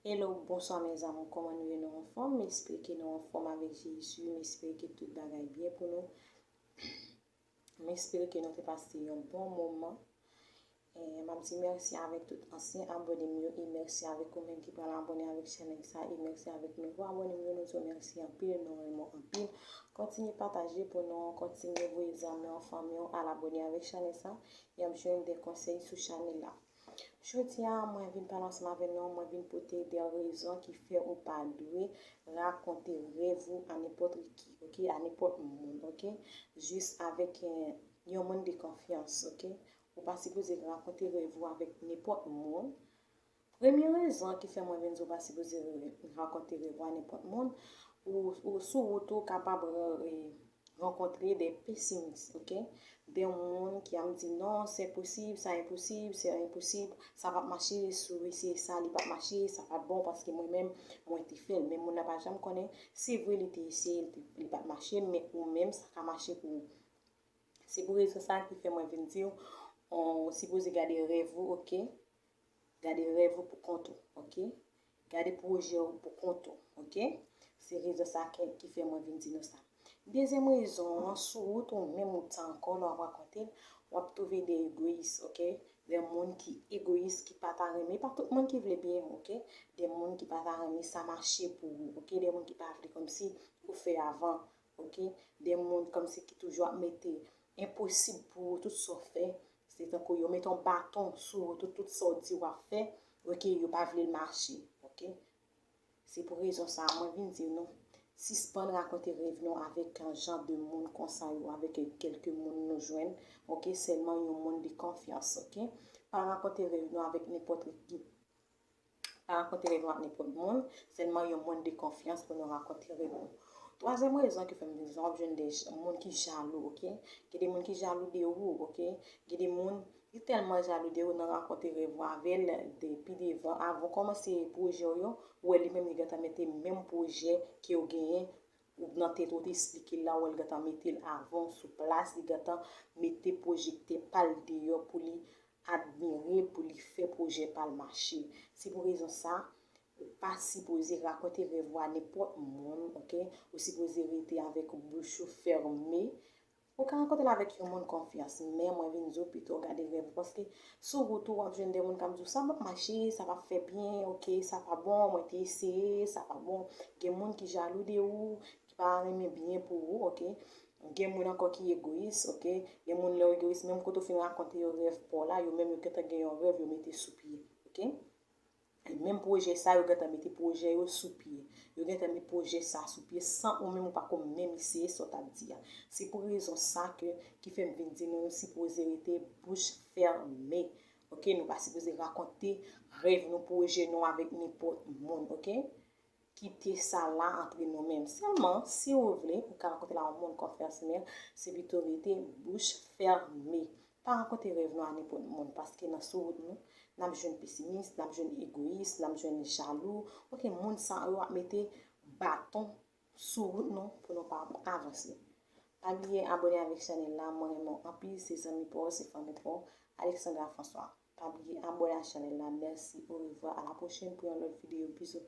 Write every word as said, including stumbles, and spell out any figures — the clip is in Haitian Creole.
Hello, bonswa mes amours, kòman nou ye? Nou anfòm? M espere ke nou anfòm avèk Jezi. M espere ke tout bagay byen pou nou. M espere ke nou te pase yon bon moman. E m ap di mèsi avèk tout ansyen abòne m yo e mèsi avèk ou menm ki pral abòne avèk chanèl sa e mèsi avèk nouvo abòne m yo. Nou di w mèsi anpil, nou renmen w anpil. Kontinye pataje pou nou, kontinye voye zanmi w, fanmi w al abòne avèk chanèl sa e ap jwenn de konsèy sou chanèl la. Jodi a, mwen vin pale ansanm avè nou, mwen vin pote de rezon ki fè ou pa dwe rakonte rèv ou a nenpòt ki, oke, a nenpòt moun, oke, jis avèk, eh, yon moun de konfyans, oke. Ou pa sipoze rakonte rèv ou avèk nenpòt moun. Premye rezon ki fè mwen vin di ou pa sipoze rakonte rèv ou a nenpòt moun, ou, ou sou wout ou kapab, eh, rankontre de pesimis, oke? De moun ki ap di non, se posib, sa enposib, se enposib, sa p ap mache, si w eseye sa, li p ap mache, sa p ap bon, paske mwen menm, mwen te fè l. Men moun nan pa janm konnen, se vre li te eseye, li te, li p ap mache, men ou menm, sa ka mache pou ou. Se pou rezon sa ki fè mwen vin di w, ou sipoze gade rèv ou, oke? Gade rèv ou pou kont ou, oke? Gade pwojè ou pou kont ou, oke? Se rezon sa ki, ki fè mwen vin di nou sa. Dezyèm rezon an, sou wout ou menm ou t ankò lè w ap rakonte l, w ap twouve de egoyis, oke? De moun ki egoyis, ki pa ta renmen, pa tout moun ki vle byen, oke? De moun ki pa ta renmen sa mache pou ou, oke? De moun ki pa vle kòmsi ou fè avan, oke? De moun kòmsi ki toujou ap mete enposib pou ou tout sa w fè. Se tankou yo mete yon baton sou ou tout, tout sa w di w ap fè, oke, yo pa vle l mache, oke? Se pou rezon sa a, mwen vin di nou, sispann rakonte rèv nou avèk jan de moun konsa yo, avèk kèlke moun nou jwenn, oke, sèlman yon moun de konfyans, oke? Pa rakonte rèv nou avèk nenpòt ki. Pa rakonte rèv nou ak nenpòt moun, sèlman yon moun de konfyans pou nou rakonte rèv nou. Twazyèm rezon ki fè m vin di sa, w ap jwenn de moun ki jalou, oke? Gen de moun ki jalou de ou, oke? Gen de moun, li tèlman jalou de ou, nan rakonte rèv ou avè l, depi devan, avan w kòmanse pwojè w yo, ou wè li menm li gentan mete menm pwojè ke w genyen, ou nan tèt ou te esplike l la, ou wè l gentan mete l avan w sou plas, li gentan mete pwojè pa l deyò pou li admire, pou li fè pwojè pa l mache. Se pou rezon sa, ou pa sipoze rakonte rèv ou a nenpòt moun, oke? Ou sipoze rete avèk bouch ou fèmen. Ou ka rakonte l avèk yon moun konfyans, men mwen vin di w pito gade rèv ou, paske sou wout ou w ap jwenn de moun k ap di w sa p ap mache, sa p ap fè byen, oke, sa pa bon, mwen te eseye, sa pa bon. Gen moun ki jalou de ou, ki pa renmen byen pou ou, oke. Gen moun ankò ki egoyis, oke. Gen moun lè w egoyis, menm kote w fin rakonte yo rèv pa w la, yo menm yo gentan gen yon rèv yo mete sou pye, oke. Menm pwojè sa, yo gentan mete pwojè yo sou pye. Yo gentan met pwojè sa sou pye san ou menm ou pa ko menm eseye sa w t ap di a. Se pou rezon sa ke, ki fè m vin di nou, nou sipoze rete bouch fèmen. Oke, nou pa sipoze rakonte rèv nou, pwojè nou avèk nenpòt moun, oke? Kite sa la antre nou menm. Sèlman, si ou vle, ou ka rakonte l a yon moun konfyans, men se pito rete bouch fèmen. Pa rakonte rèv nou a nenpòt moun, paske nan sou wout nou, n ap jwenn pesimis, n ap jwenn egoyis, n ap jwenn jalou. Oke, moun sa yo ap mete baton sou wout nou pou nou pa avanse. Pa bliye abòne avèk chanèl la, mwen renmen w anpil, se zanmi pa w, se fanmi pa w, Alexandra François. Pa bliye abòne a chanèl la, mèsi, orevwa, a la pwochèn pou yon lòt videyo, bizou.